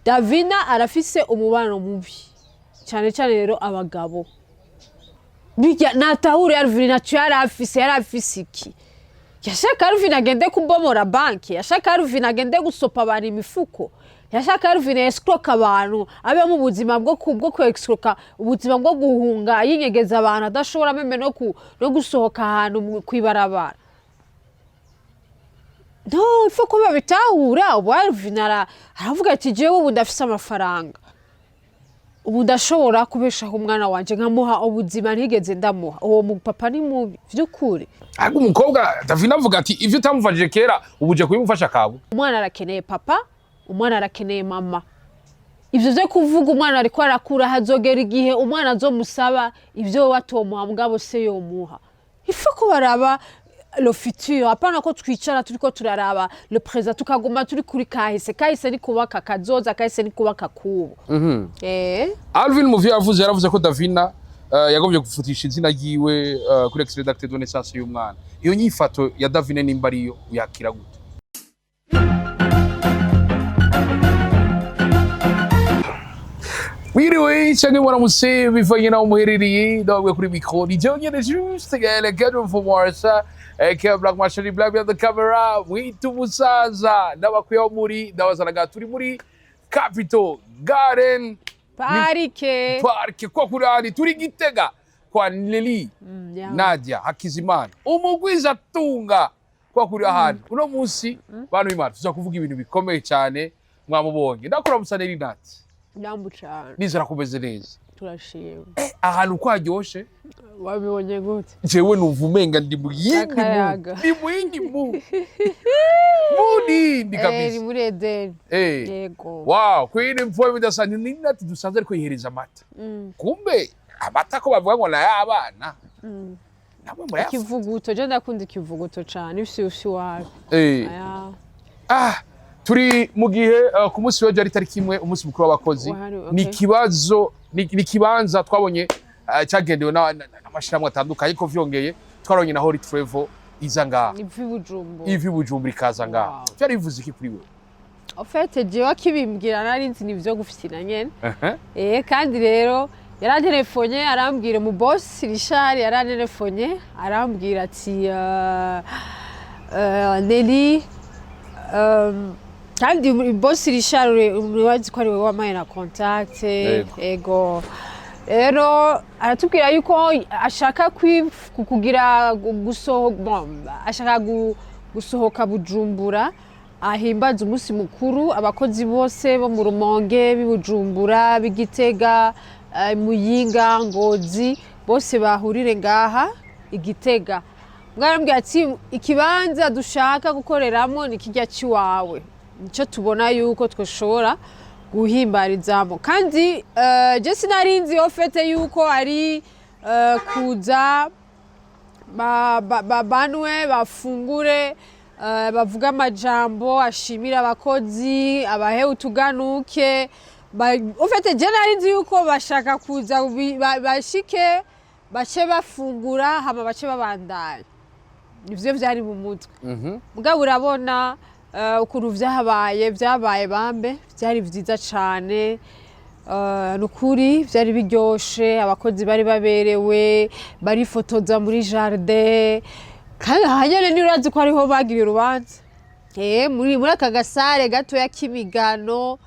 Davina arafise umubano mubi cyane cyane. Rero abagabo bijya natahure Alvin ntacyo yari afise. Yari afise iki? Yashaka Alvin agende kubomora banki, yashaka Alvin agende gusopa abantu imifuko, yashaka Alvin escroka abantu, abe mu buzima bwo ku escroka, ubuzima bwo guhunga yinyegeza abantu, adashobora même no gusohoka ahantu kw'ibarabara. No ifo ko babitahura. Ubu Alvin aravuga ati: "Jewe ubu ndafise amafaranga, ubu ndashobora kubeshaho umwana wanje, nkamuha ubuzima ntigeze ndamuha." Uwo mupapa ni mubi vy'ukuri. Ariko umukobwa Davina avuga ati ivyo utamufashije kera, ubu uje kubimufasha kabu. Umwana arakeneye papa, umwana arakeneye mama. Ivyo vyo kuvuga umwana ariko arakura, hazogera igihe umwana azomusaba ivyo watomuha, mugabo se yomuha. Ifo ko baraba le futur, hapana ko twicara turiko turaraba le présent, tukaguma turi kuri kahise. Kahise ni kubaka kazoza, kahise ni kubaka kubu. Alvin mu vyo yavuze, yaravuze ko Davina yagombye gufutisha izina ryiwe kuri extrait d'acte de naissance y'umwana. Iyo nyifato ya Davina, nimba ariyo, uyakira gute? Mwiriwe canke mwaramutse, bivanye naho muherereye. Ndababwiye kuri micro ni jewe nyene, juste Gaël Gadon for Marsa aka Black Machine Black behind the camera, mwita umusaza. Ndabakwiye aho muri, ndabazanaga turi muri Capital Garden Parike. Park kwa kurani. Turi Gitega kwa Nelly Nadia Hakizimana, umugwiza tunga kwa kuri ahantu. Uno munsi, bantu b'Imana, tuza kuvuga ibintu bikomeye cyane. Mwamubonye, ndakora musa Nelly Nat. Ndambu cane. Nizera kumeze neza. Turashima. Ahantu uko haryoshe. Wabibonye gute? Jewe numva umenga ndi mu yindi mu Akayaga. ndi mu yindi mu nindi Ni kabisa. muri Edeni. Yego. Wow, kwini mvuwe bidasanzwe. Ni Nat dusanzwe ariko yihereza amata. Kumbe amata ko bavuga ngo nay'abana, namwe murayafata? Ikivuguto, je ndakunda ikivuguto cane, ifyufyu wawe. Aya. Ah, turi mu gihe ku munsi w'ejo ari tariki 1, umunsi mukuru w'abakozi. Wahariwe. Ni ikibazo, ni ikibanza twabonye cyagendewe n'amashirahamwe atandukanye, ariko vyongeye twarabonye na Holy Travel iza ngaha. Ivi Bujumbura. Ivi Bujumbura ikaza ngaha. Vyari bivuze iki kuri wewe? En fait, jewe akibimbwira nari nzi ni ivyo gufyina nyene. Kandi rero yaranterefonye arambwira, mu boss Richard yaranterefonye arambwira ati: "Nelly", kandi boss Richard urazi ko ari we wampaye na contact. Yego. Ego, rero aratubwira yuko ashaka kugira bon, ashaka gusohoka Bujumbura, ahimbaza umunsi mukuru abakozi bose bo mu Rumonge, b'i Bujumbura, b'i Gitega, Muyinga, Ngozi, bose bahurire ngaha i Gitega. Mwarambwira ati ikibanza dushaka gukoreramo ni kijya ciwawe, nico tubona yuko twashobora guhimbarizamo. Kandi je sinari nzi au fait yuko ari kuza banwe, bafungure, bavuge amajambo ashimira abakozi, abahe utuganuke. Au fait, je nari nzi yuko bashaka kuza bashike bace bafungura, hama bace babandanya. Nivyo vyari mu mutwe. Mugabo urabona ukuntu vyabaye, vyabaye bambe, vyari vyiza cane. Nukuri vyari biryoshe, abakozi bari baberewe, barifotoza muri jardin. Kandi ahanyene ni urazi ko ariho bagiriye urubanza, muri aka gasare gatoya k'imigano,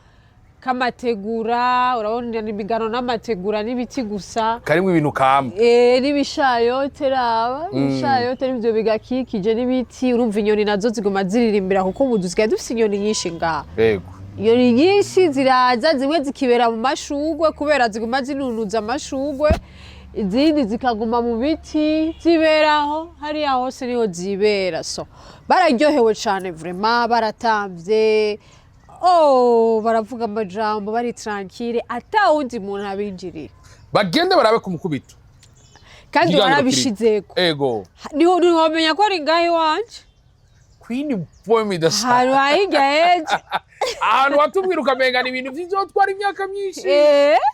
k'amategura. Urabona imigano n'amategura n'ibiti gusa. Karimwo ibintu kama. N'ibishayote, raba ibishayote n'ivyo bigakikije n'ibiti. Urumva inyoni nazo ziguma ziririmbira, kuko ubu dusigaye dufise inyoni nyinshi ngaha. Inyoni nyinshi ziraza, zimwe zikibera mu mashugwe kubera ziguma zinunuza amashugwe, izindi zikaguma mu biti ziberaho hariya hose niho zibera. So bararyohewe cane vraiment, baratamvye, oh, baravuga amajambo, bari tranquille, ata wundi muntu abinjirira. Bagende barabe ku mukubito. Kandi Ikiganiro. barabishizeko. Ego. Niho ntiwamenya ko ari ngaho iwanje. Queen poem idasanzwe. Ahantu hirya y'ejo. Ahantu watubwira ukamenga ni ibintu vyizotwara imyaka myinshi.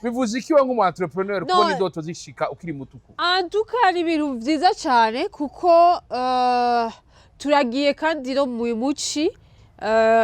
Bivuze iki we nk'umu entrepreneur No. kubona indoto zishika ukiri mutuku? Antuka ni ibintu vyiza cane, kuko turagiye kandi no mu muci.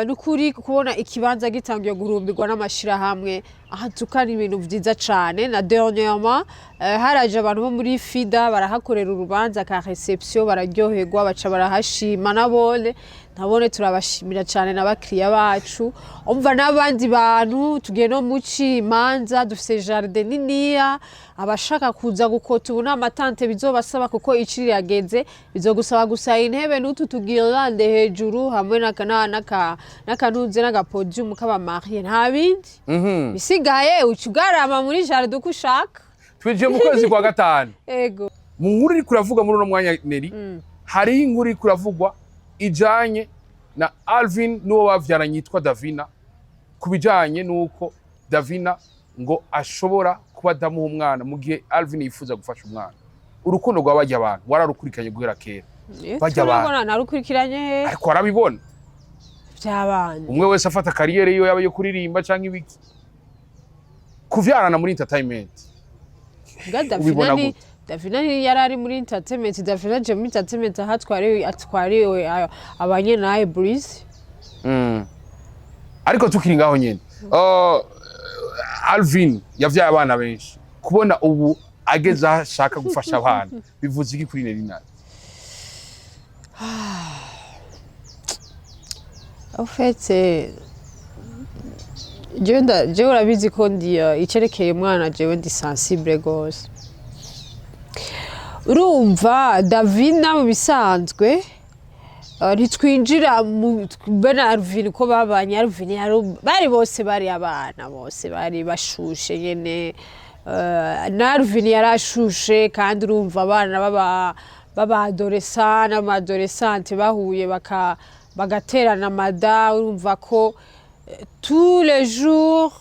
Nukuri kubona ikibanza gitangiye guhurumbirwa n'amashirahamwe aha tukari ibintu vyiza cane. Na dernièrement haraje abantu bo muri FIDA, barahakorera urubanza ka réception, bararyoherwa, baca barahashima. Nabone turabashimira cane n'abakiriya bacu. Umva, n'abandi bantu tugiye no muci imanza, dufise jardin niniya. Abashaka kuza gukota ubu n'ama tentes bizobasaba, kuko ici rirageze, bizogusaba gusa intebe n'utu tu guirlandes hejuru hamwe n'akanuze n'aga podium k'aba mariés, nta bindi bisigaye. Uca ugarama muri jardin uko ushaka. Twinjiye mu kwezi kwa gatanu. Ego. Mu nkuru iri kuravugwa muri uno mwanya, Neri, hariho inkuru iri kuravugwa ijanye na Alvin n'uwo bavyaranye yitwa Davina, ku bijanye n'uko Davina ngo ashobora kuba adamuha umwana mu gihe Alvin yifuza gufasha umwana. Urukundo rwa barya abantu wararukurikiranye guhera kera. Barya abantu. Turabona narukurikiranye he? Ariko warabibona. By'abana. Umwe wese afata carrière yiwe, yaba yo kuririmba canke ibiki, kuvyarana muri entertainment. Mbwa Davina Ubibona ni gute? Davina ni yari ari muri entertainment. Davina aje muri entertainment aho atwariwe abanye naye Breeze. Ariko tukiri ngaho nyene, Alvin yavyaye abana benshi. Kubona ubu ageze aho ashaka gufasha abana bivuze iki kuri Neri Nayo? En fait, jewe urabizi ko ndi icerekeye umwana, jewe ndi sensible gose. Urumva, Davina mu bisanzwe ntitwinjira mu bene Alvin ko babanye. Alvin bari bose bari abana, bose bari bashushe nyene. Na Alvin yarashushe, kandi urumva abana baba adolescents n'ama adolescentes bahuye bagaterana amada. Urumva ko tous les jours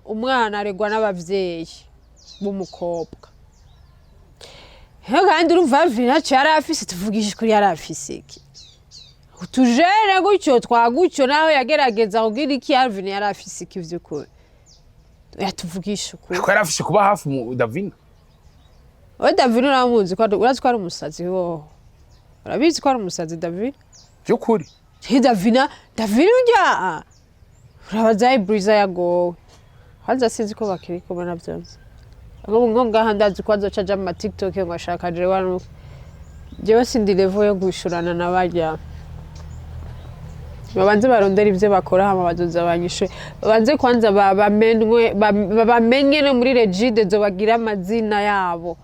umwana aregwa n'abavyeyi b'umukobwa. Kandi urumva Alvin ntacyo yari afise, tuvugishe kuri, yari afise iki? Utujere gutyo twagutyo, naho yagerageza kugira iki? Alvin yari afise iki vy'ukuri? Yatuvugisha ukuri. Ariko yari afise kuba hafi mu Davina. We Davina uramuzi ko urazi ko ari umusazi wowe? Urabizi ko ari umusazi Davina? By'ukuri? He, Davina urya urabaza Iburiza yagowe hanze, sinzi ko bakiri kumwe navyo. Nko ngaha ndazi ko azoca aja mu ma TikTok ngo ashaka jewe nuko jewe sindi level yo gushurana na barya. Babanze barondera ivyo bakora, hama bazoza banyishure. Babanze kwanza bamenwe, bamenye no muri Regideso bagira amazina yabo,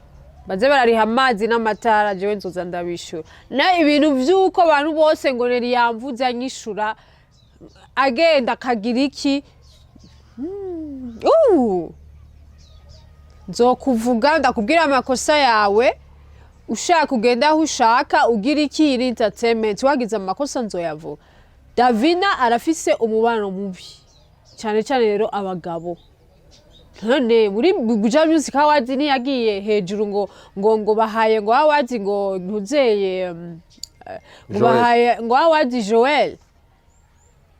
baze barariha amazi n'amatara. Jewe nzoza ndabishura. Na ibintu vy'uko abantu bose ngo Neri yamvuze, anyishura, agenda akagira iki? Nzokuvuga, ndakubwira amakosa yawe. Ushaka ugenda aho ushaka ugira iki, iri entertainment. Wagize amakosa nzoyavuga. Davina arafise umubano mubi cyane cyane rero abagabo. None muri Buja Music Awards ntiyagiye hejuru ngo bahaye ngo awards, ngo ntuzeye ngo Joel. Bahaye ngo awards Joel,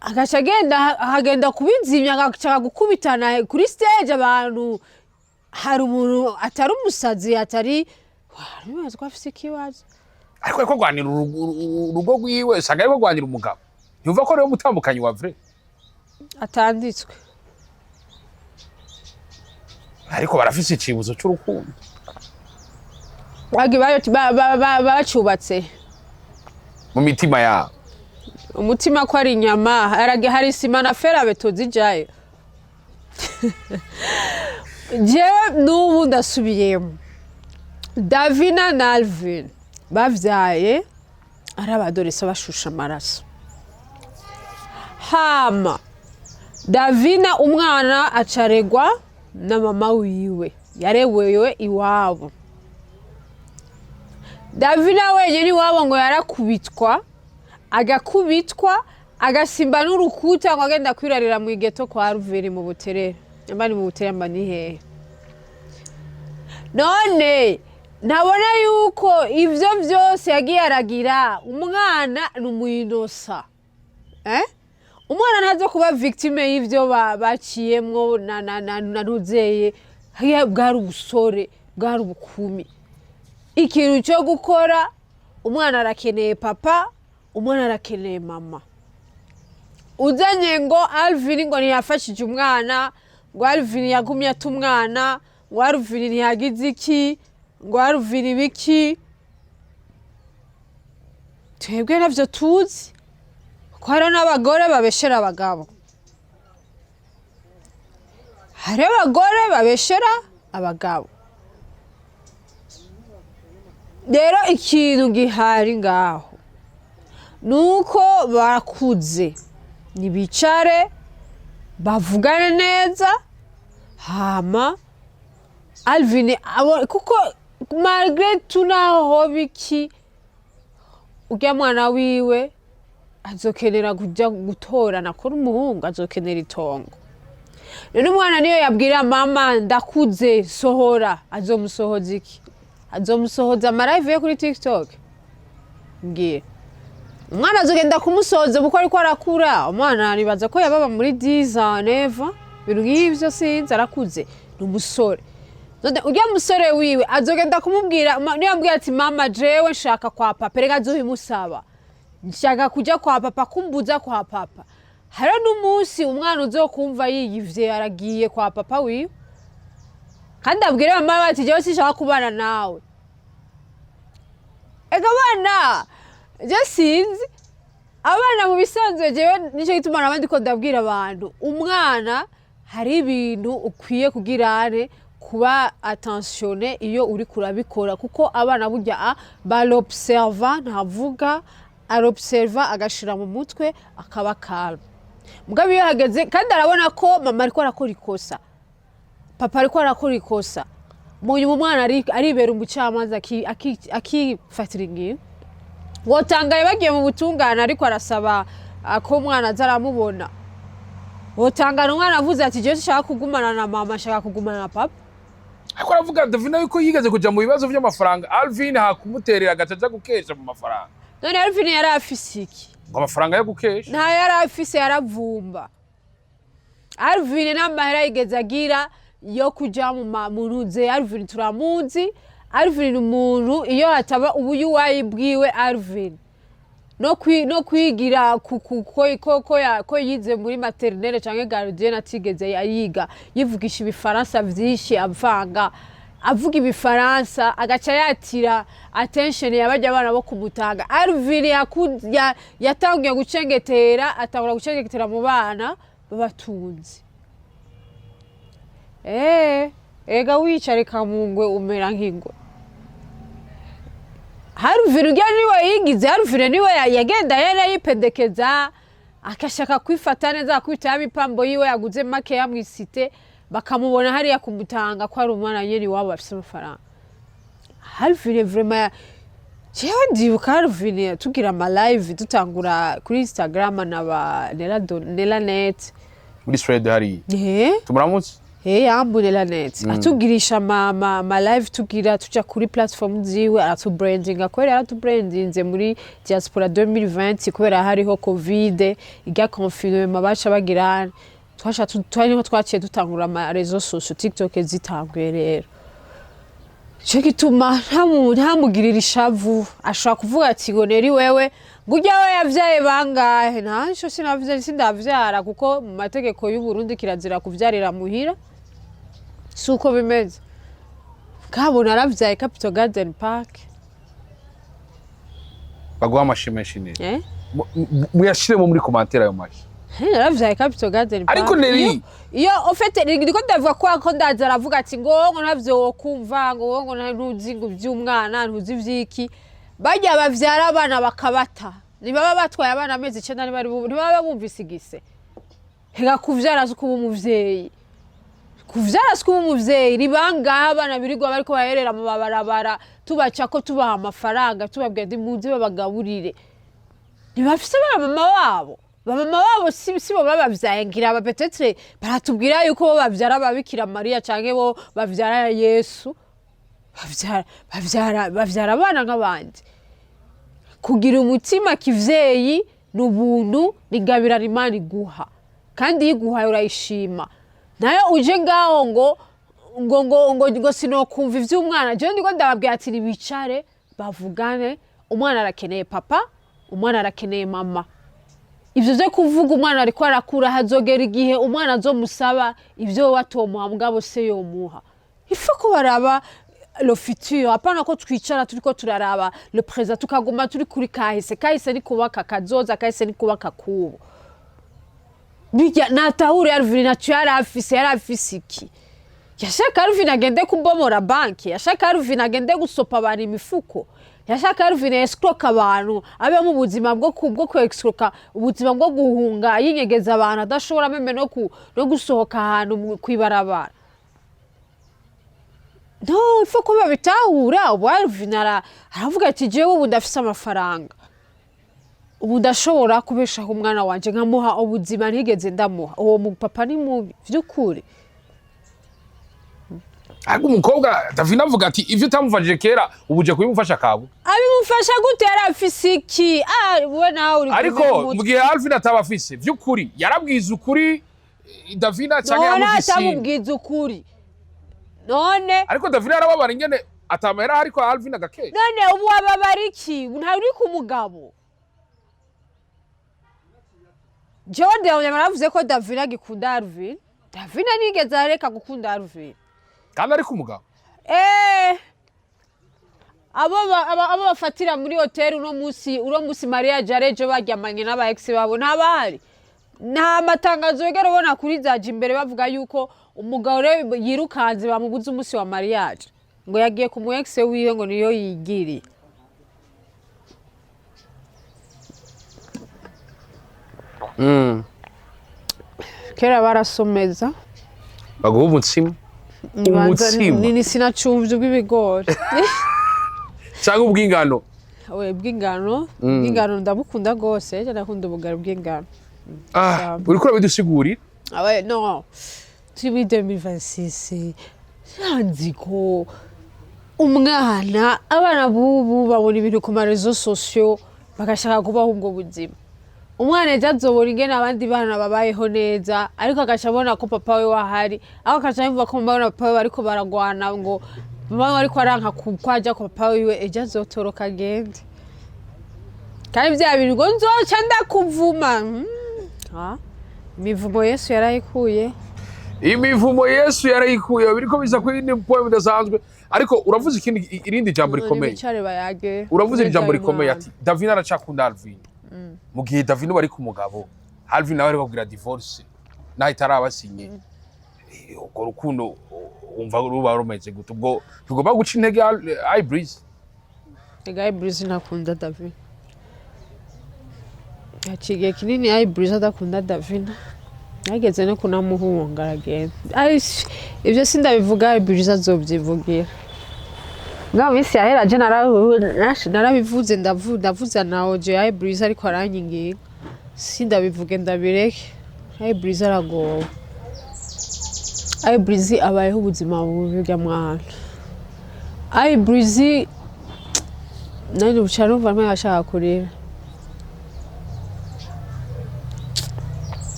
agaca agenda akagenda kubizimya, agaca gukubitana kuri stage abantu. Hari umuntu atari umusazi, atari wari ko afise ikibazo. Ariko ariko agwanira urugo rwiwe, usanga ariko agwanira umugabo. Ntiwumva ko ariwe mutambukanyi wa vrai? Atanditswe. Ariko barafise icibuzo c'urukundo. Bagi bacubatse mu mitima yabo. Umutima ko ari inyama, hari isima na fer à béton zijayo. Jewe n'ubu ndasubiyemo, Davina na Alvin bavyaye ari abadoresa bashusha amaraso. Hama Davina umwana acaregwa na mama wiwe, yarewewe iwabo. Davina wenyine iwabo ngo yarakubitwa, agakubitwa, agasimba n'urukuta, ngo agenda kwirarira mu i ghetto kwa Ruveri mu Buterere. Mba ni mu Buterere, mba ni hehe? None ntabona yuko ivyo vyose yagiye aragira umwana ni umuyinosa, eh? Umwana ntazo kuba victime y'ivyo baciyemwo na ntuzeye. Hariya bwari ubusore, bwari ubukumi. Ikintu cyo gukora, umwana arakeneye papa, umwana arakeneye mama. Uzanye ngo Alvin ngo ntiyafashije umwana, ngo Alvin yagumye ata umwana, ngo Alvin ntiyagize iki, ngo Alvin ibiki, twebwe navyo tuzi ko hariho n'abagore babeshera abagabo, hariho abagore babeshera abagabo. Rero ikintu gihari ngaho nuko bakuze, nibicare bavugane neza. Hama Alvin kuko malgré tout, naho hoba iki, urya mwana wiwe azokenera kuja gutora, nakora umuhungu azokenera itongo. Rero umwana niyo yabwira mama ndakuze sohora, azomusohoza iki? Azomusohoza ama live yo kuri TikTok? Mbwira, umwana azogenda kumusohoza kuko ariko arakura. Umwana nibaza ko yababa muri 10 ans, neva ibintu nk'ivyo, sinzi. Arakuze, ni umusore. None urya musore wiwe azogenda kumubwira niyo yambwira ati mama jewe nshaka kwa papa, reka azobimusaba, nshaka kuja kwa papa, kumbuza kwa papa. Hariho n'umunsi umwana uzokumva yiyivye aragiye kwa papa wiwe, kandi abwire mama bati jewe sinshaka kubana nawe. Ega abana, je sinzi, abana mu bisanzwe, jewe nico gituma nabandi ko ndabwira abantu, umwana hari ibintu ukwiye kugirane kuba attentionné iyo uri kurabikora, kuko abana burya barobserva, ntavuga, arobserva agashira mu mutwe, akaba calme. Mugabo iyo hageze kandi arabona ko mama ariko arakora ikosa, papa ariko arakora ikosa, mu nyuma umwana aribera umucamanza, akifatira ingingo. Wotangaye bagiye mu butungane, ariko arasaba ko umwana aza aramubona. Wotangana umwana avuze ati jewe sinshaka kugumana na mama, nshaka kugumana na papa. Ariko aravuga Davina yuko yigeze kuja mu bibazo vy'amafaranga, Alvin hakumuterera agaca aja gukesha mu mafaranga. None Alvin yari afise iki? Ngo amafaranga yo gukesha. Nta yari afise, yaravumba. Alvin n'amahera yigeze agira yo kuja mu ruze. Alvin turamuzi, Alvin ni umuntu iyo hataba ubuyuwayi bwiwe, Alvin no kwigira ko yize muri maternelle canke gardienne atigeze yiga, yivugisha ibifaransa vyinshi, avanga avuga ibifaransa, agaca yatira attention yabajya abana bo kumutanga. Alvin yatangiye gucengetera, atangura gucengetera mu bana b'abatunzi. Ega wicarika mu ngwe umera nk'ingwe. Alvin urya niwe yigize, Alvin niwe yagenda yari yipendekeza, akashaka kwifata neza, akubita imipambo yiwe yaguze makeya mw'isite, bakamubona hariya kumutanga ko ari umwana nyene iwabo bafise amafaranga. Alvin vraiment, jewe ndibuka Alvin tugira ama live, dutangura kuri Instagram na ba Nela, Nela Net. Muri Swede hariya. Eh. Tumuramutse. Hey, yambu Nela Net atugirisha ma live, tugira tuja kuri platform ziwe, aratubrandinga kubera yaratubrandinze muri diaspora 2020, kubera hariho covid irya confinement baca bagira, twasha twariho twaciye dutangura ama réseaux sociaux, TikTok zitanguye. Rero ico gituma ntamugirira ishavu. Ashobora kuvuga ati ngo neri wewe, ngo urya we yavyaye bangahe? Ntaco sinavyaye, sindavyara, kuko mu mategeko y'u Burundi kirazira kuvyarira muhira, si uko bimeze? Kabona aravyaye Capital Garden Park. Baguha amashi menshi neza. Eh? Muyashiremo muri commentaire ayo mashi. Naravyaye Capital Garden Park. Ariko Nelly- Iyo au fait ndiko ndavuga ko ndaza aravuga ati ngo ntavyo wokumva, ngo ntuzi ngo ivy'umwana, ntuzi ivy'iki. Barya bavyara abana bakabata, ntibaba batwaye abana amezi 9, ntibaba bumvise igise. Hega kuvyara si ukuba umuvyeyi, kuvyara si kuba umuvyeyi. Ni bangahe abana birirwa bariko baherera mu mabarabara, tubaca ko tubaha amafaranga, tubabwira ndi muze babagaburire? Ntibafise ba mama babo, ba mama babo si bo babavyaye. Ngira ba peut-être baratubwira yuko bo bavyara Babikira Mariya canke bo bavyara Yesu. Bavyara abana nk'abandi. Kugira umutima kivyeyi ni ubuntu, ni ingabirano Imana iguha, kandi iyo iguhaye urayishima. Nayo uje ngaho ngo sinokumva ivy'umwana. Jewe ndiko ndababwira ati nibicare bavugane. Umwana arakeneye papa, umwana arakeneye mama. Ivyo vyo kuvuga umwana ariko arakura, hazogera igihe umwana azomusaba ivyo wowe atomuha, mugabo se yomuha. Ifa ko baraba le futur, apana ko twicara turiko turaraba le présent, tukaguma turi kuri kahise. Kahise ni kubaka kazoza, kahise ni kubaka kubu. Bijya natahure Alvin naco yari afise. Yari afise iki? Yashaka Alvin agende kubomora banki? Yashaka Alvin agende gusopa abantu imifuko? Yashaka Alvin escroka abantu, abe mu buzima bwo ku escroka, ubuzima bwo guhunga, yinyegeza abantu, adashobora même no gusohoka ahantu kwibarabara? No ifo ko babitahura. Ubu Alvin aravuga ati: "Jewe ubu ndafise amafaranga, ubu ndashobora kubeshaho umwana wanje, nkamuha ubuzima ntigeze ndamuha." Uwo mupapa ni mubi vy'ukuri. Ariko umukobwa Davina avuga ati ivyo utamufashije kera, ubu uje kubimufasha kabu. Abimufasha gute? Yari afise iki? Ah, we nawe uri Ariko kumenya umutwe. mu gihe Alvin ataba afise vy'ukuri, yarabwiza ukuri Davina canke None yamufise? atamubwiza ukuri none? Ariko Davina yarababara ingene atamahera, ariko Alvin agakeye. None ubu wababara iki? Ntari ku mugabo. Jewe ndabona baravuze ko Davina agikunda Alvin. Davina nigeze areka gukunda Alvin. Kandi ariko umugabo. Abo bafatira muri hoteli uno munsi mariage arejo baryamanye n'aba ex babo ntabahari. Nta matangazo wigera ubona kuri zaje imbere bavuga yuko umugabo rero yirukanze, bamubuze umunsi wa mariage, ngo yagiye ku mu ex wiwe, ngo niyo yigiriye. Kera barasomeza. Baguha umutsima. Umutsima. Nini? Sinacumvye ubw'ibigori. Cyangwa ubw'ingano. We, bw'ingano ndabukunda rwose. Ejo ndakunda ubugari bw'ingano. Ah, uriko urabidusigurira. Ah ouais, non. Turi muri 2026. Nzi ko umwana, abana b'ubu babona ibintu ku ma réseaux sociaux, bagashaka kubaho ubwo buzima. Umwana ejo azobona ingene abandi bana babayeho neza, ariko agaca abona ko papa we wahari, aho agaca yumva ko mama na papa we bariko baragwana, ngo mama we ariko aranka ko aja kwa papa wiwe. Ejo azotoroka agende, kandi vya bintu ngo nzoca ndakuvuma. Ah, imivumo Yesu yarayikuye. Imivumo Yesu yarayikuye. Biriko biza kuri indi point bidasanzwe, ariko uravuze ikindi, irindi jambo rikomeye. Bicare bayage. Uravuze ijambo Neza rikomeye y'umwana. Ati Davina aracakunda Alvin, mu gihe Davina ubu ari ku mugabo, Alvin nawe ariko kugira divorce naho itarabasinye. Urwo rukundo wumva ruba rumeze gute? Ubwo tugomba guca intege Ibreeze? Ega Ibreeze ntakunda Davina. Haciye igihe kinini Ibreeze adakunda Davina, yageze no kunamuhunga aragenda. Ai, ibyo sindabivuga, Ibreeze azobyivugira. Ngaho minsi yahera je narabivuze, ndavuza na audio ya Ibreeze, ariko aranyinginga sindabivuge, ndabireke. Ibreeze aragowe. Ibreeze abayeho ubuzima bubi bwa mwana. Ibreeze nani buca numva arimo ashaka kurira.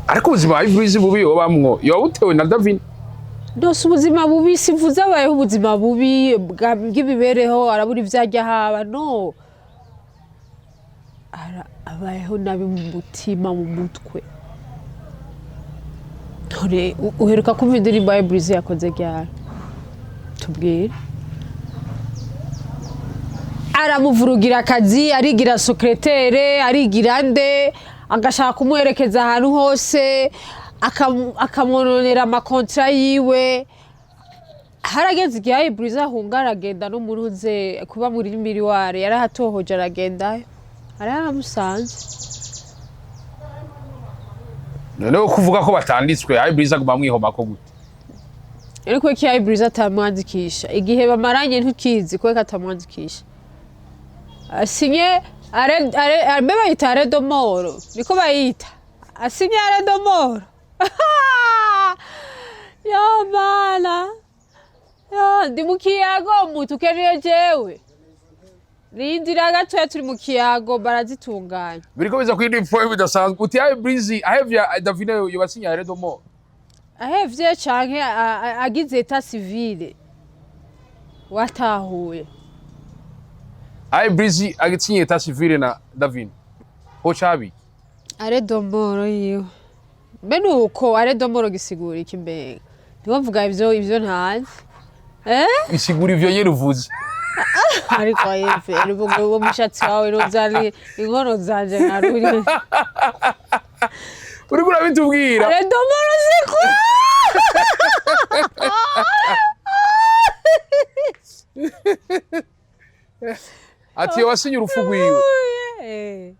Ariko ubuzima Ibreeze bubi yobamwo yoba butewe na Davina? Ndose ubuzima bubi, sivuze abayeho ubuzima bubi bw'imibereho, arabura ibyo ajya haba no abayeho nabi mu mutima, mu mutwe. None uheruka kumva indirimbo ya Breezy yakoze ryari? Tubwire. Aramuvurugira akazi, arigira secrétaire, arigira nde, agashaka kumuherekeza ahantu hose, akamwononera ama contrats yiwe. Harageze igihe Iburiza ahunga, aragenda no mu ruze kuba muri miriware, yarahatohoje, aragenda aramusanze. Noneho kuvuga ko batanditswe, Ibreeze aguma amwihomako gute? Ariko ko Iburiza atamwandikisha, igihe bamaranye ntukizi kubera ko atamwandikisha. Asinye mbe bayita arrêt de mort, niko bayita, asinye arrêt de mort. Yo mana yo, ndi mu kiyago mutukeneye jewe, rindira gatoya, turi mu kiyago, barazitunganya. Biriko biza kuri indi point bidasanzwe, uti Ibreeze ahevye Davina yobasinye arrêt de mort. Ahevye canke agize état civil, watahuye. Ibreeze agisinye état civil na Davina ho cabi. Arrêt de mort yiwe mbe nuko arrêt de mort gisigura iki? Mbega ntibavuga ivyo ntazi, eh? Bisigura ivyo nyene uvuze. Ariko yewe, uwo mushatsi wawe nuzari inkono zanje nkaruri. Uriko urabitubwira. Arrêt de mort, c'est quoi? Ati wasinye urupfu rwiwe. Eh.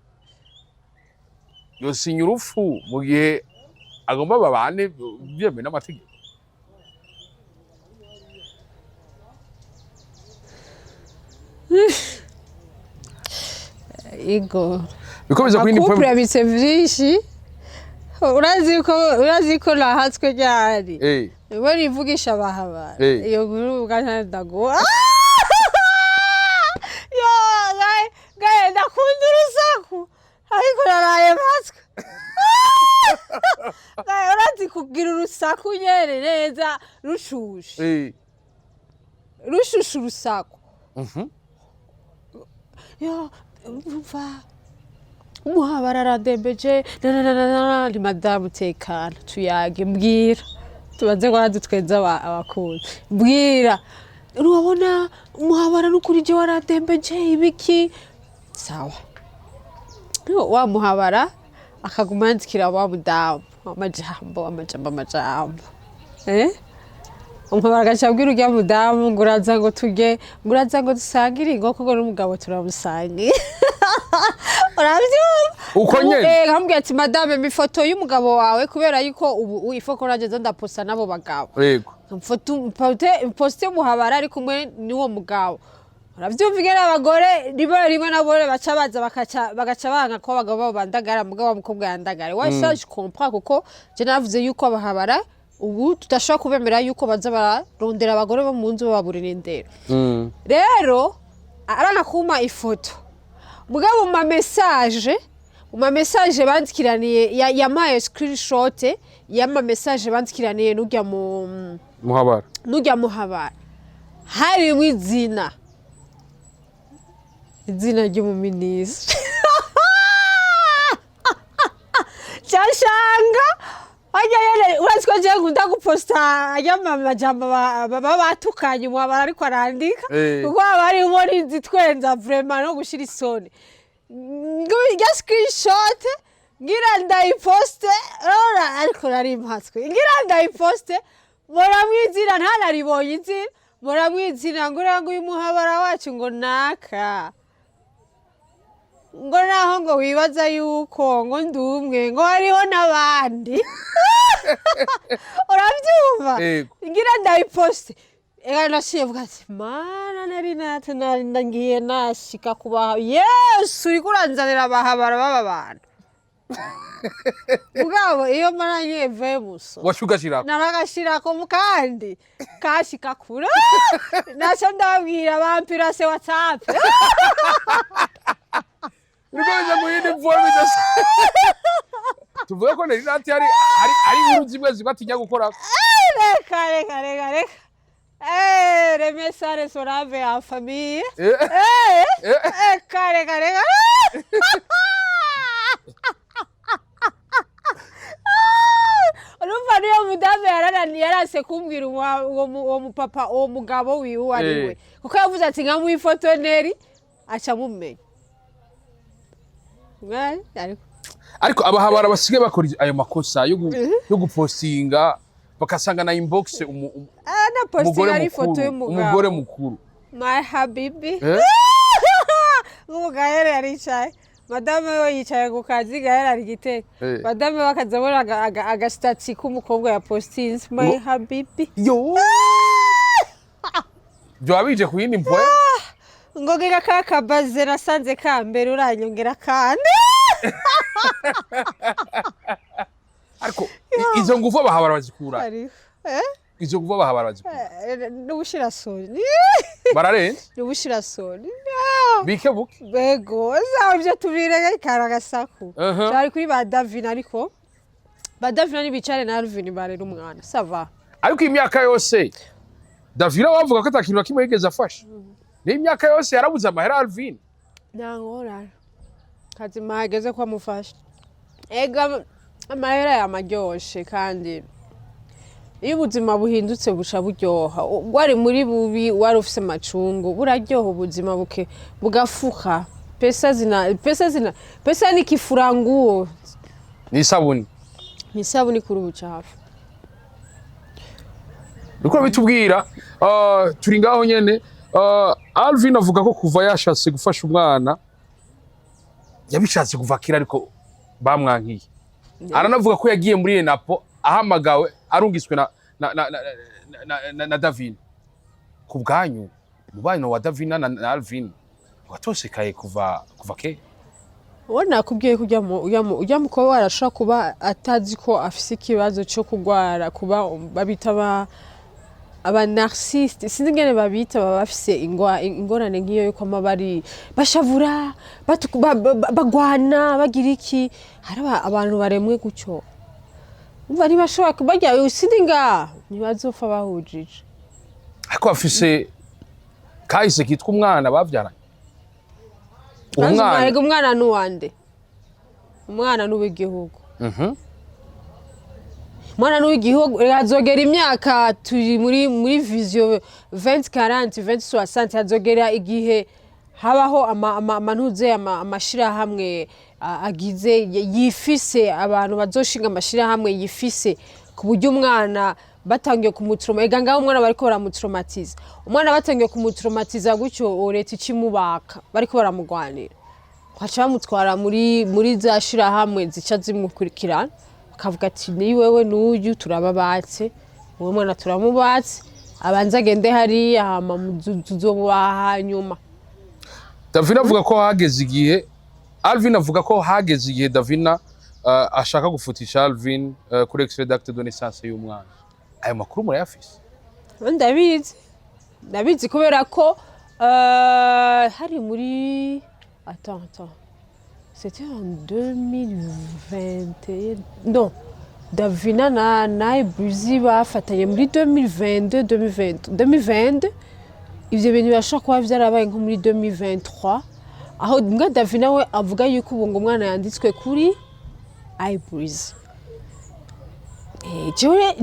Yosinya urupfu mu gihe agomba babane byemewe n'amategeko? Ego. Bikomeza ku yindi Ama couple point. abitse vyinshi. Urazi ko nahatswe ryari? Eh. We rivugisha abahabara. Eh. Iyo nkuru ubwa ndaguha. Yo gaye gaye, ndakunda urusaku ariko naraye mpatswe gaye. Urazi kugira urusaku nyene neza rushushe? Eh. Rushushe urusaku. Yo umva, umuhabara aradembeje nananana. Ni madamu, tekana tuyage, mbwira tubanze ngo dutwenze abakunzi. Mbwira, urabona umuhabara n'ukuri je waradembeje ibiki? Sawa. Yo, wa muhabara akaguma yandikira wa mudamu amajambo, amajambo, amajambo, eh. Umuhabara agaca abwira urya mudamu ngo uraza ngo turye, ngo uraza ngo dusangire inkoko, ngo n'umugabo turamusangiye. Urabyumva? Uko nyene? Eh, nkamubwira ati: "Madame, mi ifoto y'umugabo wawe," kubera yuko ubu ifoko nageze ndaposta n'abo bagabo. Mfoto poste muhabara ari kumwe n'uwo mugabo. Uravyumva ingene abagore rimwe rimwe nabo baca baza bagaca banga ko abagabo babo bandagara, mugabo wa mukobwa yandagare. Ouais, ça je comprends, kuko je navuze yuko abahabara ubu tudashobora kubemera yuko baza bararondera abagore bo mu nzu bababurira indero. Rero aranakuma ifoto, mugabo mu ma message bandikiraniye, yampaye screenshot y'ama message bandikiraniye n'urya mu Muhabara. N'urya muhabara, harimwo izina ry'umuminisitiri. Cyashanga harya yene, urazi ko jewe nkunda guposta arya majambo baba batukanye umuhabara ariko arandika, kuko haba harimwo n'izitwenza vraiment no gushira isoni. Irya screenshot ngira ndayiposte rora, ariko nari mpatswe, ngira ndayiposte mbonamwo izina, ntanaribonye izina, mbonamwo izina ngo uriya ngo uyu muhabara wacu ngo naka, ngo naho ngo wibaza yuko ngo ndumwe, ngo hariho n'abandi. Urabyumva? Yego. Ngira ndayiposte, ega naciye mvuga ati: "Mana, nari nate nari ngiye nashika kubaha Yesu, uriko uranzanira abahabara b'aba bantu." Mugabo iyo maranye vemuso Washugashirako. Naragashirako kandi kashika kure, naco ndababwira bampira se WhatsApp. Uriko mu yindi forme idasa. Tuvuge ko Nelly Nat hari inkuru zimwe zimwe atinya gukora. Reka, reka, reka, reka. Eh, les messages sont en famille. Eh, reka, reka, reka. Urumva niyo mudamu yarananiye, yarase kumbwira uwo mupapa, uwo mugabo wiwe uwo ari we, kuko yavuze ati nkamuha ifoto Neri aca amumenya. Ariko Ariko abahabara basigaye bakora ayo makosa yo gupostinga bakasanga na inbox na umugore postinga ari ifoto mukuru y'umugabo. Umugore mukuru. My habibi. Eh? Nk'ubu Gahere yaricaye, madame we yicaye ku kazi, Gahere ari giteka. Madame we akaza abona aga statut k'umukobwa ya postinze my habibi. Yo, byoba bije ku yindi mpoe. Ngo giga ka kabaze nasanze ka mbere uranyongera kandi. Ariko izo ngufu abahabara bazikura? Ariko eh? Izo ngufu abahabara bazikura? Eh, n'ubushirasoni. Bararenze. N'ubushirasoni. Bike buke. Bego zawe ibyo tubirege karagasaku. Cyari kuri ba Davina, ariko ba Davina ntibicare na Alvin barera umwana, ça va. Ariko imyaka yose Davina wavuga ko atakintu na kimwe yigeze afasha, ni imyaka yose yarabuze amahera Alvin. Nta ngorane, kazima hageze ko amufasha. Ega amahera yamaryoshe, kandi iyo ubuzima buhindutse buca buryoha. Wari muri bubi, wari ufise amacungu, buraryoha ubuzima buke bugafuka. Pesa zina, pesa zina, pesa ni kifuranguo. Ni isabuni. Ni isabuni kuri ubucafu. Uriko bitubwira, turi ngaho nyene. Alvin avuga ko kuva yashatse gufasha umwana, yabishatse kuva kera, ariko bamwankiye. Aranavuga ko yagiye muri ENAPO ahamagawe, arungiswe na Davina. Ku bwanyu, umubano wa Davina na Alvin watosekaye kuva kera? Uwo nakubwiye ko ujya mukobwa arashobora kuba atazi ko afise ikibazo cyo kurwara, kuba babita aba narcissiste, sinzi ingene babita, baba bafise ingorane nk'iyo yuko ama bari bashavura, bagwana, bagira iki. Hari abantu baremwe gutyo. Umva, ntibashobora barya sindi ngaho, ntibazopfa bahujije. Ariko bafise kahise kitwa umwana bavyaranye, uwo mwana. Erega umwana ni uwande? Umwana ni uw'igihugu. Umwana ni uw'igihugu. Reka azogera imyaka, turi muri vision 2040, 2060, hazogera igihe habaho amantuze, amashirahamwe agize yifise, abantu bazoshinga amashirahamwe yifise, ku buryo umwana batangiye kumutroma, ega ngaho umwana bariko baramutraumatiza, umwana batangiye kumutraumatiza gutyo, leta icimubaka bariko baramugwanira, baca bamutwara muri za shirahamwe zica zimukurikirana, bakavuga ati: "Ni wewe n'uyu turababatse, uwo mwana turamubatse, abanze agende hariya, hama tuzomubaha hanyuma." Davina avuga ko hageze igihe, Alvin avuga ko hageze igihe Davina ashaka gufutisha Alvin kuri extrait d'acte de naissance y'umwana. Ayo makuru murayafise? Ndabizi, ndabizi, kubera ko hari muri, attends, attends, c'était en 2021, non, Davina na Ebuzi bafatanye muri 2022, 2020, 2022. Ivyo bintu birashobora kuba vyarabaye nko muri 2023, aho mbwa Davina we avuga yuko ubu ngo umwana yanditswe kuri Ibreezy.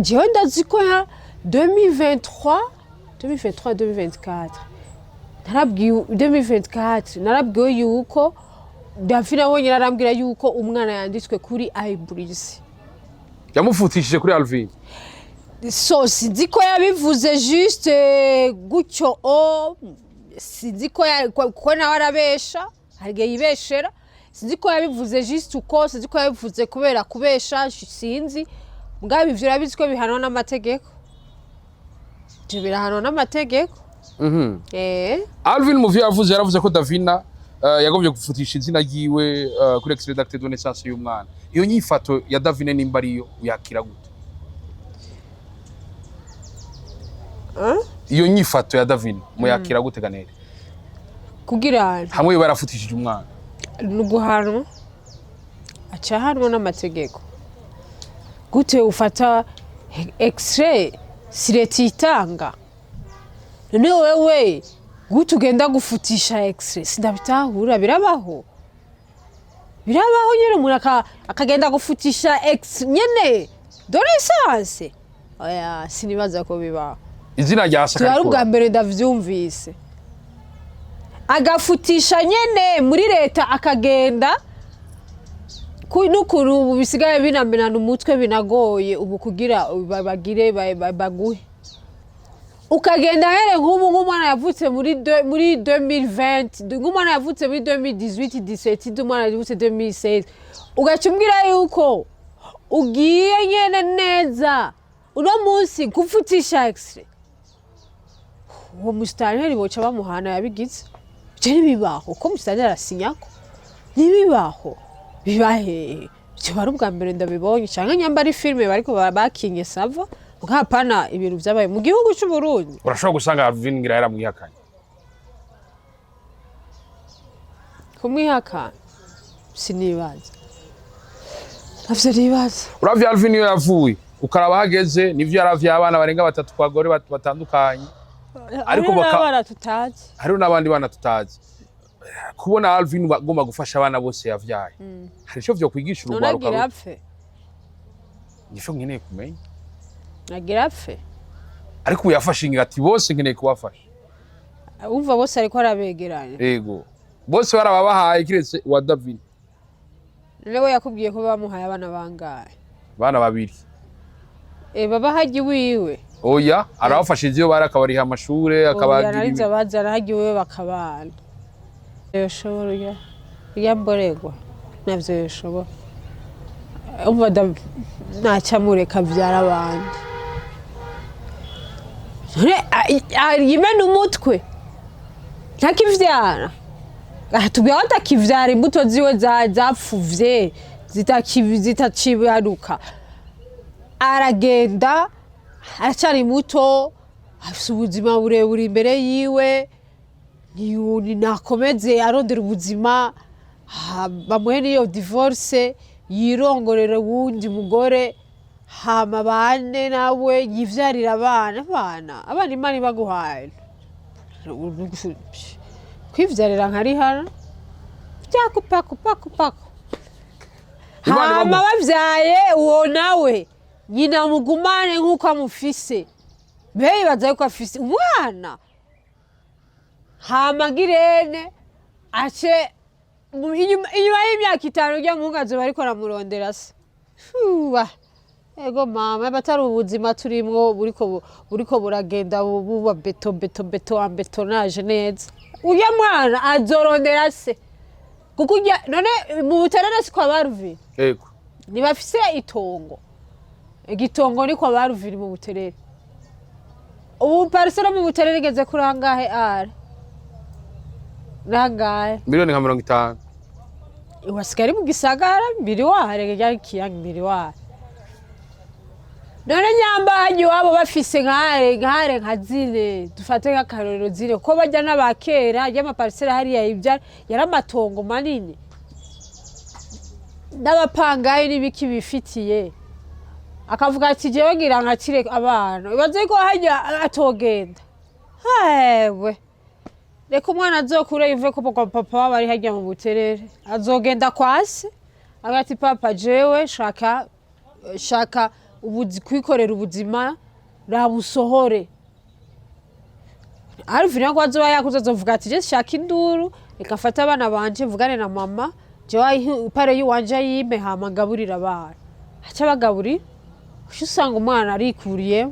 Jewe ndazi ko ya 2023, 2023, 2024, narabwiwe 2024, narabwiwe yuko Davina wenyine arambwira yuko umwana yanditswe kuri Ibreezy. Yamufutishije kuri Alvin. So sinzi ko yabivuze juste gutyo, o sinzi ko ko nawe arabesha, hari igihe yibeshera. Sinzi ko yabivuze juste uko, sinzi ko yabivuze kubera kubesha, sinzi. Mugabo ivyo urabizi ko bihanwa n'amategeko, ivyo birahanwa n'amategeko. Alvin mu vyo yavuze, yaravuze ko Davina yagombye gufutisha izina ryiwe kuri extrait d'acte de naissance y'umwana. Iyo nyifato ya Davina, nimba ariyo, uyakira gute? Iyo nyifato ya Davina muyakira gute, Ganere? Kugira Hamwe yoba yarafutishije umwana. Ni uguhanwa, aca ahanwa n'amategeko. Gute ufata extrait? Si leta itanga? None wewe gute ugenda gufutisha extrait? Sindabitahura. Birabaho, birabaho nyene, umuntu akagenda gufutisha extrait nyene de naissance? Oya, sinibaza ko bibaho. Izina rya Tuba ari ubwa Sakarikora. mbere ndavyumvise, agafutisha nyene muri leta, akagenda n'ukuntu ubu bisigaye binamenana umutwe, binagoye ubu kugira bagire baguhe, ukagenda here nk'ubu nk'umwana yavutse muri 2020, nk'umwana yavutse muri 2018, 17, umwana yavutse 2016, ugaca umbwira yuko ugiye nyene neza uno munsi gufutisha extrait. Uwo musitanteri boca bamuhana yabigize. Ivyo ntibibaho, ko musitanteri arasinyako? Ntibibaho. Biba hehe? Ivyo ari ubwa mbere ndabibonye, canke nyamba ari filime bariko bakinye, ça va, hapana ibintu vyabaye mu gihugu c'Uburundi. Urashobora gusanga Alvin ngira yaramwihakanye. Kumwihakana sinibaza, ntavyo nibaza. Uravye Alvin iyo yavuye, ukaraba hageze, nivyo yaravye abana barenga batatu ku bagore batandukanye. Ariko Hariho n'abana tutazi. Hariho n'abandi bana tutazi. Kubona Alvin agomba gufasha abana bose yavyaye, hari ico vyokwigisha None urugwaruka? agira apfe? Nico nkeneye kumenya. Agira apfe? Ariko ubu yafashe ingingo ati bose nkeneye kubafasha. Umva, bose ariko arabegeranya. Ego, bose barababahaye kiretse uwa Davina. None we yakubwiye ko bamuhaye abana bangahe? Abana babiri. E, baba hajya iwiwe? Oya, arabafashije iyo bari, akabariha amashure, akabagira Narize abazana hajya iwiwe bakabana. Yoshobora urya mboregwa navyo yoshobora. Umva, ntacamureka avyara abandi. None yimena umutwe ntakivyara. Tubwira ko atakivyara, imbuto ziwe zapfuvye, zitakibaruka. Aragenda, aracyari muto, afise ubuzima burebure imbere yiwe. Nakomeze arondera ubuzima, bamuhe n'iyo divorce, yirongorere wundi mugore, hama bane nawe, yivyarire abana. Abana Imana ibaguhaye, kwivyarira nka Rihana paku paku paku paku. Imana Hama bavyaye uwo nawe nyina mugumane nk'uko amufise. Mbe yibaza yuko afise umwana? Hama ngirene ace inyuma y'imyaka 5 urya muhungu azoba ariko aramurondera se. Fuwa. Ego mama, abatari ubuzima turimwo buriko buragenda buba béton, béton, béton, en bétonnage neza. Urya mwana azorondera se, kuko urya none mu Buterere si kwa Baruviri? Ego. Ntibafise itongo? Igitongo ni kwa Baruviri mu Buterere. Ubu parcelle mu Buterere igeze kuri angahe? Are nangahe? Miliyoni nka 50. Wasigaye ari mu gisagara mbiri ware ryari kiyange mbiri ware. None nyamba hajya iwabo bafise nkare nkare nka zine, dufate nk'akarorero zine, kuko bajya n'abakera ry'amaparcelles hariya ibya yari amatongo manini n'abapangayi n'ibiki bifitiye, akavuga ati jewe ngira nkakire abana. Ibaze ko hajya atogenda. Hewe, reka umwana azokure yuve ko papa wabo ari hajya mu Buterere, azogenda kwa se agati: "Papa, jewe shaka kwikorera ubuzima, rabusohore." Alvin ko azoba yakuze azovuga ati: "Je shaka induru, reka mfate abana banje, mvugane na mama, jewe ipare yiwanje ayimpe, hama ngaburira abana." Aca abagaburira, uca usanga umwana arikuriye.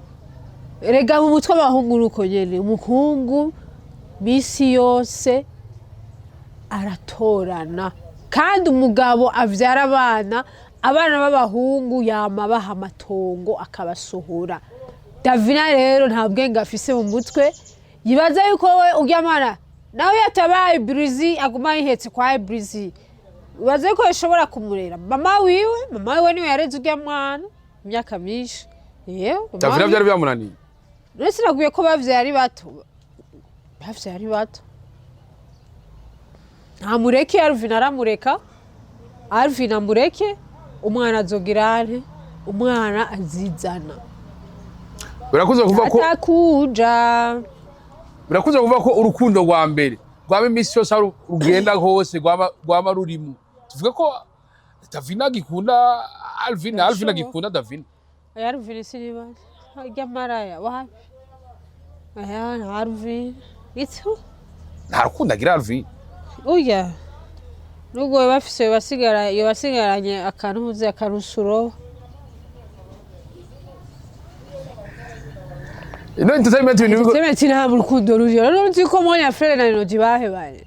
Erega mu mutwe abahungu nuko nyene. Umuhungu misi yose aratorana, kandi umugabo avyara abana, abana b'abahungu yama baha amatongo akabasohora. Davina rero nta bwenge afise mu mutwe. Yibaza yuko we urya mwana nawe yatabaye Burizi, aguma yihetse kwa Burizi. Ibaza yuko yashobora kumurera? Mama wiwe, mama wiwe niwe yareze urya mwana imyaka myinshi. Yewe, mama Davina wiwe. Byari byamunaniye. None sinaguye ko bavyaye ari bato? Bavyaye ari bato. Ntamureke Alvin, aramureka Alvin, amureke umwana. Azogira ante? Umwana azizana. Birakunze kuvuga ko Atakuja. Birakunze kuvuga ko urukundo rwa mbere rwaba iminsi yose, aho rugenda hose rwama rurimo. Tuvuge ko Davina agikunda Alvin, Alvin Birashoboka. agikunda Davina? Oya, Alvin sinibaza. Arya maraya wapi? Oya, Alvin itu. Nta rukundo agira Alvin. Urya nubwo yoba afise, yoba asigaranye akantu uzi, akarusuro. Ino entertainment ibintu Entertainment nta rukundo ruriyo. Rero uzi ko Monia Frere na Linoji bahebanye?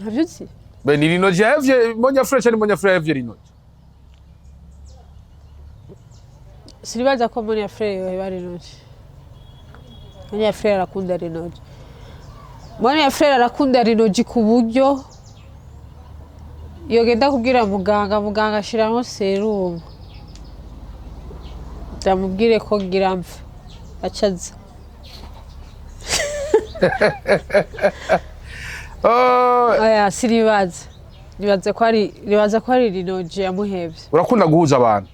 Ntabyo uzi? Be ni Linoji yahevye Monia Fresh, ni Monia Fresh yahevye Linoji? Sinibaza ko Monia Frere yoheba Linoji. Monia Frere arakunda Linoji. Monia Frere arakunda Linoji ku buryo yogenda kubwira muganga, muganga ashiramo sérum, ndamubwire ko ngira mpfa, acaza. Oh, Oya, sinibaza. Nibaza ko ari Linoji yamuhevye. Urakunda guhuza abantu.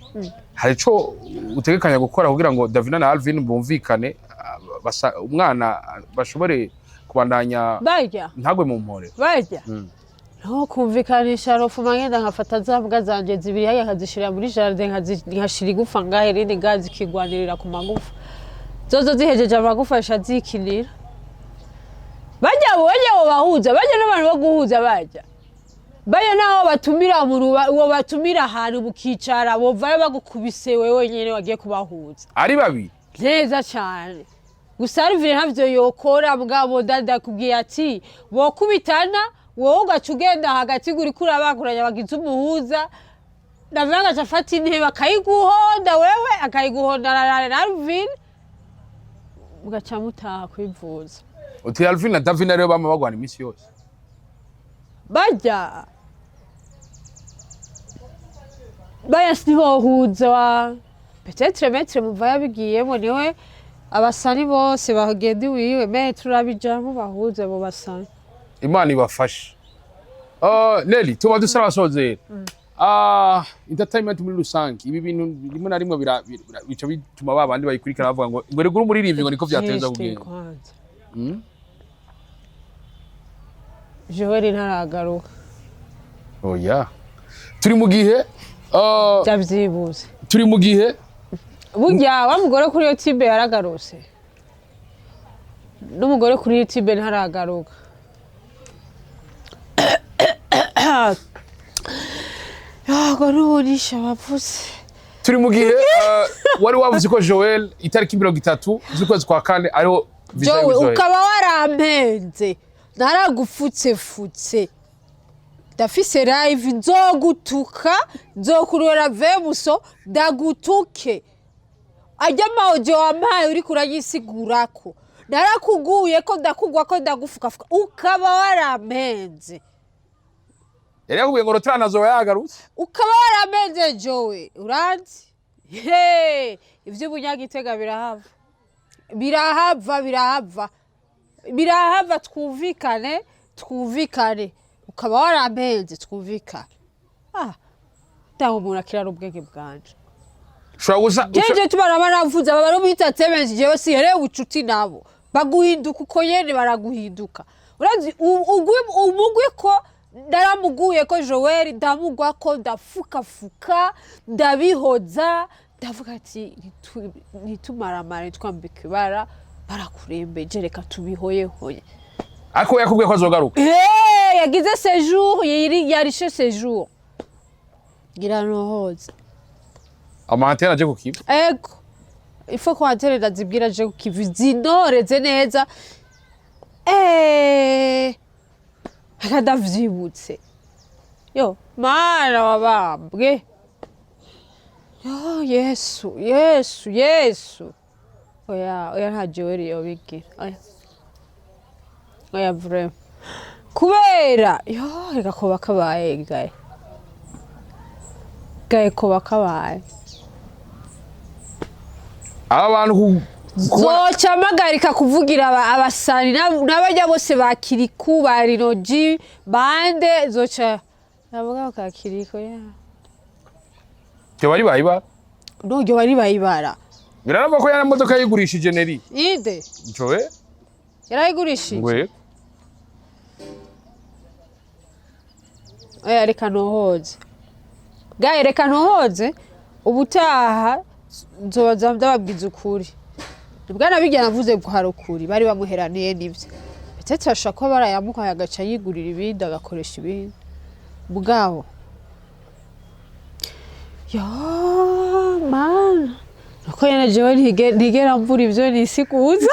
Hari ico utegekanya gukora kugira ngo Davina na Alvin bumvikane, umwana bashobore Kubandanya Barya ntagwe mu mpore. Barya no kumvikanisha rofuma, ngenda nkafata za mbwa zanje zibiri hariya, nkazishira muri jardin, nkashira igufa ngahe, irindi ngaha, zikigwanirira ku magufa. Zozo zihejeje amagufa zisha zikinira. Barya barya bo bahuza, barya n'abantu bo guhuza, barya barya naho batumira umuntu, uwo batumira ahantu mukicara, bovayo bagukubise wewe nyene wagiye kubahuza. Ari babiri. Neza cyane. Gusa Alvin ntavyo yokora. Mugabo dada kubwiye ati wokubitana, wowe ugaca ugenda hagati, uriko urabakuranya, bagize umuhuza. Ndavuga agaca afata intebe akayiguhonda wewe, akayiguhonda na Alvin, mugaca mutaha kwivuza. Uti Alvin na Davina ariyo bama bagwana iminsi yose. Barya baya ntibohuza. Peut-être maître muva yabigiyemo, niwe abasani bose bagenda iwiwe. Maître urabijamwo, bahuze abo basani. Imana ibafashe. Nelly, tuba dusa abasozera. Entertainment muri rusange, ibi bintu rimwe na rimwe bica bituma ba bandi bayikurikira bavuga ngo regura umuririmbyi, ngo niko vyateza Juste. kugenda. Kwanza Joel ntaragaruka. Oya, turi mu gihe Ndavyibuze. Turi mu gihe Burya wa mugore kuri YouTube yaragarutse, n'umugore kuri YouTube ntaragaruka. Yago n'ubunisha bavuze. Turi mu gihe wari wavuze ko Joel itariki 30 z'ukwezi kwa kane ariho visa Jowe, yiwe izohera. Ukaba warampenze, naragupfutsefutse, ndafise live, nzogutuka, nzokurora vemuso ndagutuke. Ajya amawudiyo wampaye uriko uranyisigurako, narakuguye ko ndakugwa ko ndagufukafuka, ukaba warampenze. Yari yakubwiye ngo Rotrana azoba yagarutse. Ukaba warampenze Jowe, uranzi he ivy'ubunyagitega birahava, birahava, birahava, birahava. Twumvikane, twumvikane. Ukaba warampenze, twumvikane. Ah, ndaho umuntu akirara ubwenge bwanje. Ushobora gusa Jeje tubaraba navuze aba bari muri entertainment, jewe sihereye ubucuti nabo, baguhinduka uko nyene, baraguhinduka. Urazi umugwi ko naramuguye ko Joel, ndamugwa ko ndafukafuka, ndabihoza, ndavuga ati ntitumaramare twambika ibara, barakurembeje, reka tubihoyehoye. Ariko we yakubwiye ko azogaruka. Hey, yagize séjour, yari yarishe séjour, ngira nohoza. Ama antenne aje kukiba. Ego, ifo ko antenne ndazibwira je kukivi zinoreze neza. Reka ndavyibutse. Yo mana wabambwe, yo Yesu, Yesu, Yesu! Oya, oya, nta Joel yobigira. Oya, oya, vraiment, kubera yo reka koba kabaye gaye gaye, koba kabaye. Aba bantu Zoca mpagarika kuvugira abasani n'abajya bose ba Kiriku, ba Rinoji bande, zoca navuga ka Kiriko ya. Byo bari bayibara. Nuryo bari bayibara. Birarava ko yana modoka yigurishije, Nelly. Inde? Joel. Yarayigurishije? Ngwe. Oya, reka ntohoze gaye, reka ntohoze. Ubutaha nzobaza ndababwiza ukuri. Bwana bijya navuze ko hari ukuri bari bamuheraniye, nivyo. Peut-être ashobora kuba barayamuhaye agaca yigurira ibindi, agakoresha ibindi. Mugabo yo mana, nuko nyene jewe ntigera mvura ivyo nisiguza.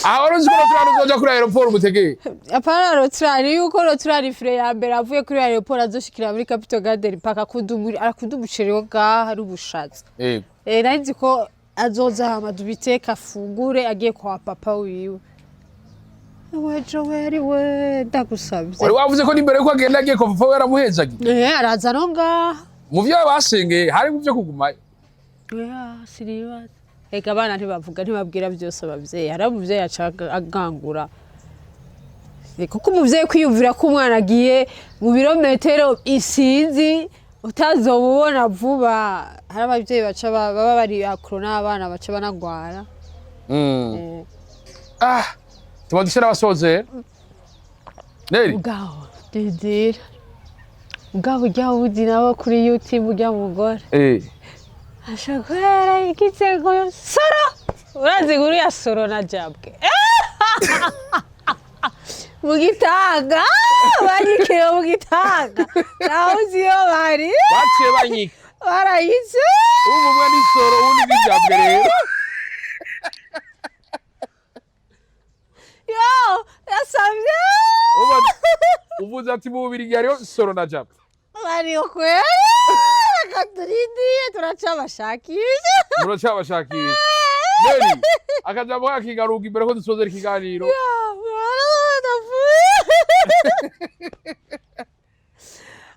Aho wari uzi ko Rotrana uzoja kuri aéroport umutegeye? Apana Rotrari, yuko Rotrari fure ya mbere avuye kuri aéroport azoshikira muri Capital Garden paka akunda umuceri wo ngaha n'ubushaza. Yego. Nari nzi ko azoza hama dubiteke, afungure, agiye kwa papa wiwe. We Joel we, ndagusabye. Wari wavuze ko n'imbere yuko agenda agiye kwa papa we yaramuhezagiye. Araza no ngaha. Mu vyo basengeye harimo ivyo kugumayo. Oya, sinibaza. Ega abana ntibavuga, ntibabwira byose abavyeyi. Hari umuvyeyi aca agangura. Kuko umuvyeyi kwiyumvira ko umwana agiye mu birometero isinzi utazobubona vuba, hari abavyeyi baca baba bari akro n'abana, baca banagwara. Ah, tuba duse n'abasozera, Neri. Ubwaho didira, ubwaho ujya wuzi nawe kuri YouTube ujya mugore ashaka kuba yarayikitse ngo soro, urazi inkuru ya soro na jabwe mu gitanga? Banyikiye mu gitanga, nawe uzi iyo bari. Baciye banyika. Barayitse. Ubu umwe ni soro, uwundi ni jabwe rero. Yo yasabye. Uvuze ati mu Bubirigi hariho soro na jabwe. Bari kwera, reka turindiye, turacabashakisha. Muracabashakisha. Neri, akajambo kakigaruka imbere ko dusozera ikiganiro.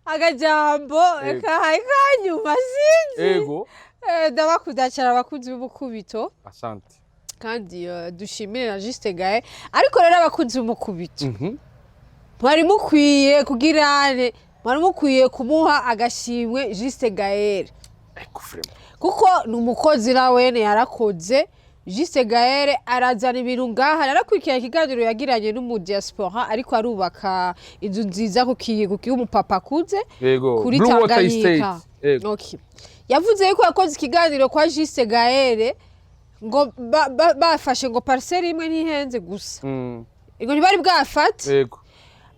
Akajambo kahaye kanyuma sinzi. Ego. Ndabakunda cyane abakunzi b'umukubito. Asante. Kandi dushimire na Juste Gaye. Ariko rero abakunzi b'umukubito, mwari mukwiye kugira, mwari mukwiye kumuha agashimwe Juste Gaël. Ego, vraiment. Kuko ni umukozi, nawene yarakoze. Juste Gaël arazana ibintu ngaha. Narakurikirana ikiganiro yagiranye n'umudiaspora ariko arubaka inzu nziza ku umupapa akuze kuri Blue Water Tanganyika. Estate. Ego. Okay. Yavuze yuko yakoze ikiganiro kwa Juste Gaël ngo bafashe ngo parcelle imwe ntihenze gusa, ngo ntibari bwafate.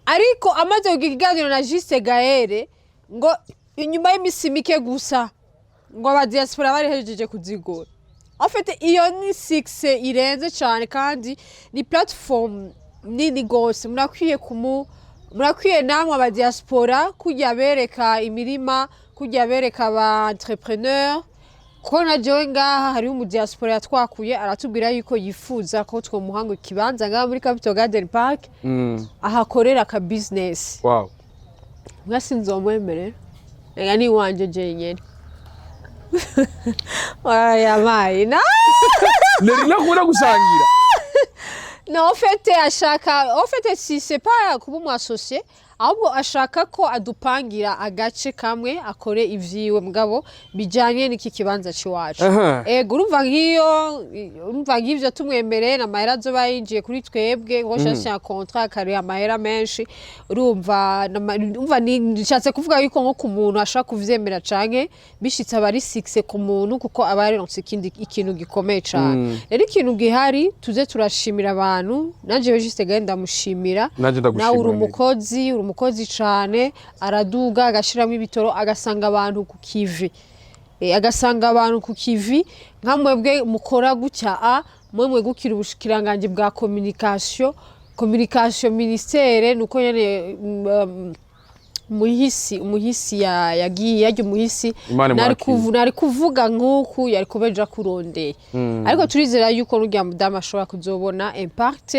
Ariko amaze kugira ikiganiro na Juste Gaël, ngo inyuma y'imisi mike gusa ngo aba diaspora bari hejeje kuzigura. En fait, iyo ni succès irenze cyane kandi ni platform nini gose. Murakwiye kumu, murakwiye namwe aba diaspora kujya bereka imirima, kujya bereka aba entrepreneur, ko na jewe ngaha hariho umu diaspora yatwakuye aratubwira yuko yifuza ko twomuha ngo ikibanza ngaha muri Capital Garden Park ahakorera aka business. Mwa sinzomwemerera, reka ni iwanje jenyene warayabaye na. Neri, nakunda gusangira. Non, en fait ashaka, en fait si c'est pas kuba umu associé, ahubwo ashaka ko adupangira agace kamwe akore ivyiwe, mugabo bijanye n'iki kibanza c'iwacu. Ego, urumva nk'iyo, urumva nk'ivyo tumwemereye n'amahera azoba yinjiye kuri twebwe ngo shasha ya contrat akariha amahera menshi. Urumva urumva nshatse kuvuga yuko nko ku muntu ashaka kuvyemera canke bishitse aba ari succès ku muntu, kuko aba yaronse ikindi ikintu gikomeye cane. Rero ikintu gihari, tuze turashimira abantu. Nanje Juste Gaël ndamushimira. Nanje ndagushimira, Nawe uri Neri. umukozi, uri umukozi cane. Araduga agashiramo ibitoro, agasanga abantu ku kivi. Agasanga abantu ku kivi nka mwebwe mukora gutya, a mwe mwegukira ubushikiranganji bwa communication ministère, nuko nyene umuhisi yagiye yarya umuhisi. Imana nari imwakire. Nari kuvuga nk'uku yari kubeja kurondeye, ariko turizera yuko n'urya mudamu ashobora kuzobona impact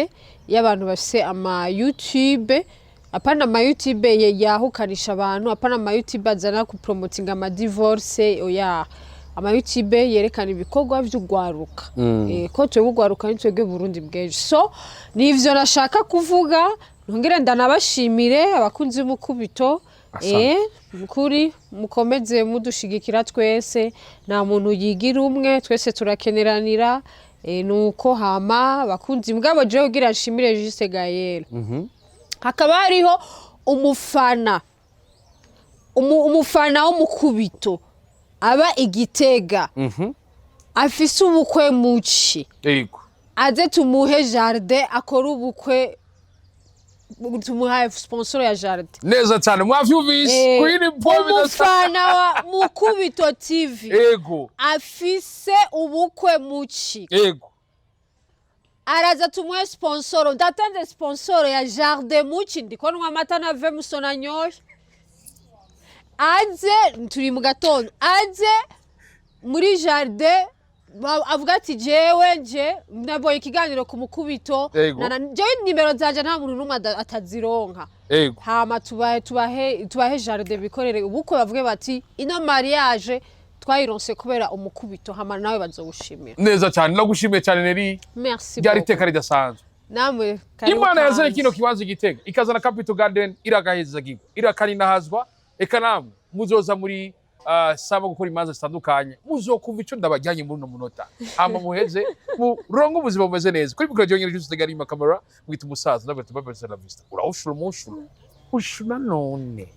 y'abantu bafise ama YouTube, apana ama YouTube yahukanisha abantu, apana ama YouTube azana kupromotinga ama divorce, oya, ama YouTube yerekana ibikorwa vy'ugwaruka. Ko twebwe ugwaruka ni twebwe Burundi bw'ejo. So nivyo nashaka kuvuga, ntongere ndanabashimire abakunzi b'umukubito. Asante. Kuri mukomeze mudushigikira twese, nta muntu yigira umwe, twese turakeneranira. Nuko hama abakunzi, mugabo jewe ugira nshimire Juste Gaël, hakaba hariho umufana umufana w'umukubito aba igitega afise ubukwe muci, aze tumuhe jardin akore ubukwe, tumuhaye sponsor ya jardin. Neza cyane, mwavyumvise. Queen Paul. Umufana wa Mukubito TV afise ubukwe muci, araza tumuhe sponsor. Ndatanze sponsor ya jardin muci. Ndiko nywa amata nave musona nyoye, aze turi mu gatondo, aze muri jardin avuga ati jewe nje nabonye ikiganiro ku mukubito. Jewe nimero zanje nta muntu n'umwe atazironka. Hama tubahe jardin bikorere ubukwe, bavuge bati ino mariage twayironse kubera umukubito, hama nawe bazowushimira. Neza cyane, ndagushimiye cyane, Neri. Merci Ryari beaucoup. iteka ridasanzwe. Namwe karibu. Imana yazanye Kandi. kino kibanza igitega, ikazana Capital Garden, iragahezagirwa, irakaninahazwa. Eka namwe muzoza muri Saba gukora imanza zitandukanye, muzokumva ico ndabajyanye muri uno munota, hama muheze muronke ubuzima bumeze neza. Kuri micro jonyene Juste Gari, kamera mwita umusaza, ndabwira ati bye bye, la vista. Urawushura umushura ushura none.